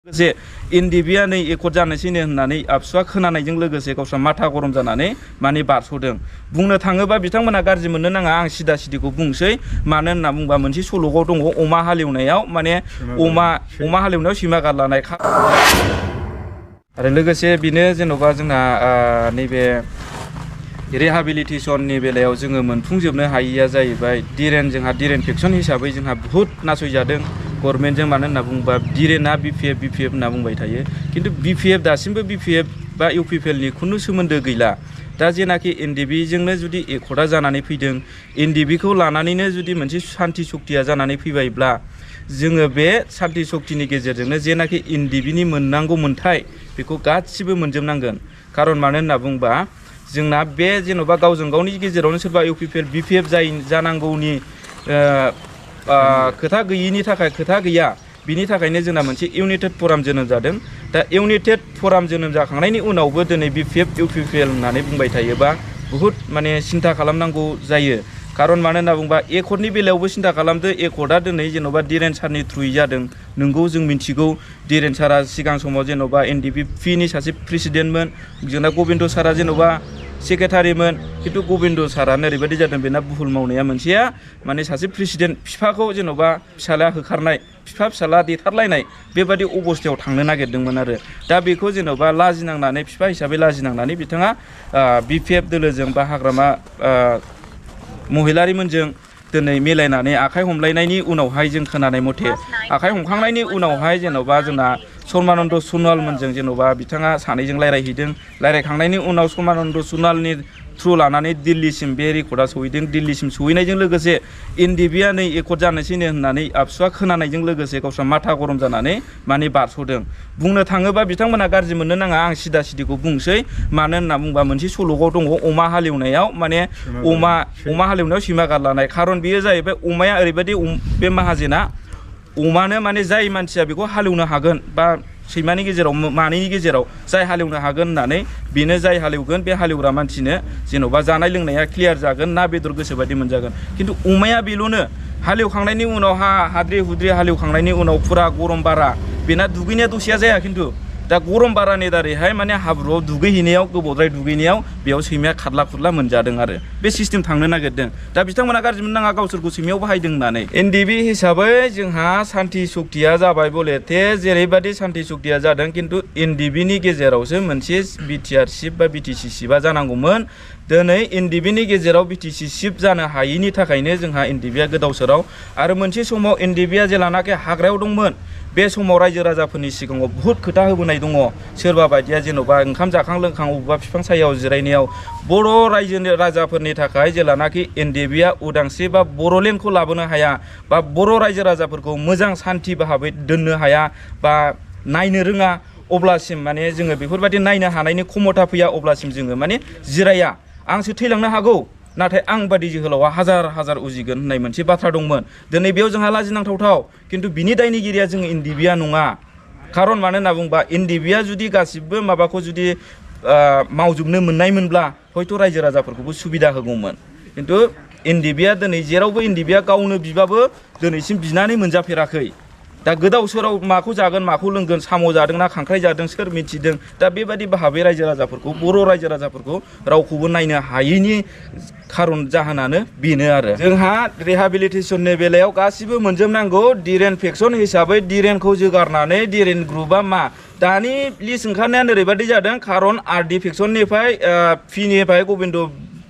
लोगोसे एनडिबिआ नै एकर्ड जानोसैनो होननानै आबसुआ खोनानायजों लोगोसे गावस्रा माथा गरम जानानै माने बारस'दों। बुंनो थाङोबा बिथांमोना गाज्रि मोननो नाङा, आं सिदा सिदिखौ बुंसै। मानो होनना बुंबा मोनसे सल'आव दङ, अमा हालेवनायाव माने अमा हालेवनायाव सैमा गारलानाय। आरो लोगोसे बेनो जेन'बा जोंना नैबे रिहाबिलिटेसननि बेलायाव जोङो मोनफुंजोबनो हायैया जाहैबाय जोंहा डिरेन फेक्सन हिसाबै जोंहा बुहुत नासयजादों गभर्नमेन्टजों। मानो होनना बुङोबा डिरेना बिपिएफ होनना बुंबाय थायो, खिन्थु बिपिएफ दासिमबो बिपिएफ बा इउपिपिएलनि खुनु सोमोन्दो गैला। दा जेनाखि एनडिबिजोंनो जुदि एकर्डा जानानै फैदों, एनडिबिखौ लानानैनो जुदि मोनसे सान्ति सक्तिया जानानै फैबायब्ला जोङो बे सान्ति सक्तिनि गेजेरजोंनो जेनाखि एनडिबिनि मोननांगौ मोन्थाय बेखौ गासिबो मोनजोबनांगोन। खारन मानो होनना बुङोबा जोंना बे जेन'बा गावजों गावनि गेजेरावनो सोरबा इउपिपिएल बिपिएफ जानांगौनि खोथा गैयिनि थाखाय खोथा गैया। बिनि थाखायनो जोंना मोनसे इउनाइटेड फराम जोनोम जादों। दा इउनाइटेड फराम जोनोम जाखांनायनि उनावबो दिनै बिपिएफ इउपिपिएल होननानै बुंबाय थायोबा बुहुत माने सिन्था खालामनांगौ जायो। खारन मानो होनना बुङोबा एकर्डनि बेलायावबो सिन्था खालामदो। एकर्डा दिनै जेन'बा डिरेन सारनि थ्रुयै जादों, नोंगौ जों मिन्थिगौ। डिरेन सारा सिगां समाव जेन'बा एनडिपिनि सासे प्रेसिडेन्टमोन, जोंना गबिन्द सारा जेन'बा सेक्रेटारिमोन। खिन्थु गबिन्द सारानो ओरैबायदि जादों, बेना भुल मावनाया मोनसेया माने सासे प्रेसिडेन्ट बिफाखौ जेन'बा फिसालाया होखारनाय, फिसाला देथारलायनाय बेबादि अबस्थायाव थांनो नागिरदोंमोन आरो। दा बेखौ जेन'बा लाजिनांनानै बिफा हिसाबै लाजिनांनानै बिथाङा बिपिएफ दोलोजों बा हाग्रामा महिलारिमोनजों दिनै मिलायनानै आखाइ हमलायनायनि उनावहाय जों खोनानाय मथे आखाइ हमखांनायनि उनावहाय जेन'बा जोंना सर्मानन्द सनवालमोनजों जेन'बा बिथाङा सानैजों रायज्लायहैदों। रायज्लायखांनायनि उनाव सर्मानन्द सनवालनि थ्रु लानानै दिल्लीसिम बे रेकर्डआ सहैदों। दिल्लीसिम सहैनायजों लोगोसे एनडिबिआ नै एकर्ड जानोसैनो होननानै आबसुआ खोनानायजों लोगोसे गावस्रा माथा गरम जानानै माने बारस'दों। बुंनो थाङोबा बिथांमोना गाज्रि मोननो नाङा, आं सिदा सिदिखौ बुंसै। मानो होनना बुंबा मोनसे सल'आव दङ, अमा हालेवनायाव माने अमा हालेवनायाव सैमा गारलानाय। खारन बेयो जाहैबाय अमाया ओरैबायदि, बे माहाजोना अमानो माने जाय मानसिया बेखौ हालेवनो हागोन बा सैमानि गेजेराव मानैनि गेजेराव जाय हालेवनो हागोन होननानै बेनो जाय हालेवगोन बे हालेवग्रा मानसिनो जेन'बा जानाय लोंनाया क्लियार जागोन, ना बेदर गोसोबादि मोनजागोन। खिन्थु अमाया बेल'नो हालेवखांनायनि उनाव हाद्रि हुद्रि हालेवखांनायनि उनाव फुरा गरम बारा, बेना दुगैनाया दसेया जाया। खिन्थु दा गरम बारानि दारैहाय माने हाब्रुआव दुगैहैनायाव, गोबावद्राय दुगैनायाव बेयाव सैमाया खारला खुरला मोनजादों आरो बे सिस्टेम थांनो नागिरदों। दा बिथांमोना गाज्रि मोननो नाङा गावसोरखौ सैमायाव बाहायदों होननानै। एनडिबि हिसाबै जोंहा सान्ति सक्तिया जाबाय बलेथे, जेरैबायदि सान्ति सक्तिया जादों, खिन्थु एनडिबिनि गेजेरावसो मोनसे बिटिआर सिप बा बिटिसि सिपआ जानांगौमोन। दिनै एनडिबिनि गेजेराव बिटिसि सिप जानो हायैनि थाखायनो जोंहा एनडिबिआ गोदाव सोराव। आरो मोनसे समाव एनडिबिआ जेलानाखि हाग्रायाव दंमोन, बे समाव रायजो राजाफोरनि सिगाङाव बुहुत खोथा होबोनाय दङ। सोरबा बायदिया जेन'बा ओंखाम जाखां लोंखां अबेबा बिफां सायाव जिरायनायाव बर' रायजो राजाफोरनि थाखाय जेलानाखि एनडिबिआ उदांस्रि बा बर'लेण्डखौ लाबोनो हाया, बा बर' रायजो राजाफोरखौ मोजां सान्थि भाबै दोननो हाया बा नायनो रोङा, अब्लासिम माने जोङो बेफोरबायदि नायनो हानायनि क्षमता फैया, अब्लासिम जोङो माने जिराया। आंसो थैलांनो हागौ, नाथाय आं बादि जोहोलावा हाजार हाजार उजिगोन होननाय मोनसे बाथ्रा दंमोन। दिनै बेयाव जोंहा लाजिनांथावथाव, खिन्थु बिनि दायनिगिरिया जोङो एनडिबिआ नङा। खारन मानो होनना बुङोबा एनडिबिआ जुदि गासिबो माबाखौ जुदि मावजोबनो मोननायमोनब्ला हयथ' रायजो राजाफोरखौबो सुबिदा होगौमोन। खिन्थु एनडिबिआ दिनै जेरावबो एनडिबिआ गावनो बिबाबो दिनैसिम बिनानै मोनजाफेराखै। दा गोदाव सोराव माखौ जागोन माखौ लोंगोन, साम' जादों ना खांख्राइ जादों सोर मिथिदों। दा बेबादि भाबै रायजो राजाफोरखौ, बर' रायजो राजाफोरखौ रावखौबो नायनो हायैनि खारन जाहोनानो बेनो आरो। जोंहा रिहाबिलिटेसननि बेलायाव गासिबो मोनजोबनांगौ। डिरेन फेक्सन हिसाबै डिरेनखौ जोगारनानै डिरेन ग्रुपआ मा दानि लिस्ट ओंखारनायानो ओरैबायदि जादों। खारन आरडि फेक्सननिफ्राय पिनिफ्राय गबिन्द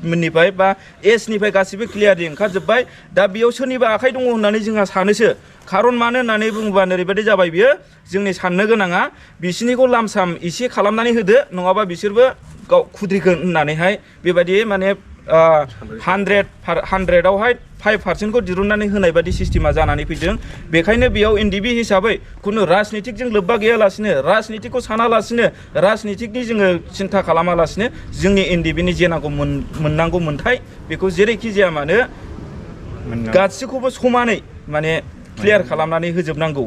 मोननिफ्राय बा एसनिफ्राय गासिबो क्लियारलि ओंखारजोब्बाय। दा बेयाव सोरनिबा आखाइ दङ होननानै जोंहा सानोसो। खारन मानो होननानै बुङोबा ओरैबायदि जाबाय, बियो जोंनि साननो गोनाङा बिसिनिखौ लामसाम एसे खालामनानै होदो, नङाबा बिसोरबो गाव खुद्रिगोन होननानैहाय बेबायदि माने 100आवहाय 5% दिरुननानै होनाय बादि सिस्टेमा जानानै फैदों। बेखायनो बेयाव एनडिबि हिसाबै खुनु राजनितिकजों लोब्बा गैयालासिनो, राजनितिकखौ सानालासिनो, राजनितिकनि जोङो सिन्था खालामालासिनो जोंनि एनडिबिनि जेनांगौ मोननांगौ मोन्थाय बेखौ जेरैखि जाया मानो गासिखौबो समानै माने क्लियार खालामनानै होजोबनांगौ।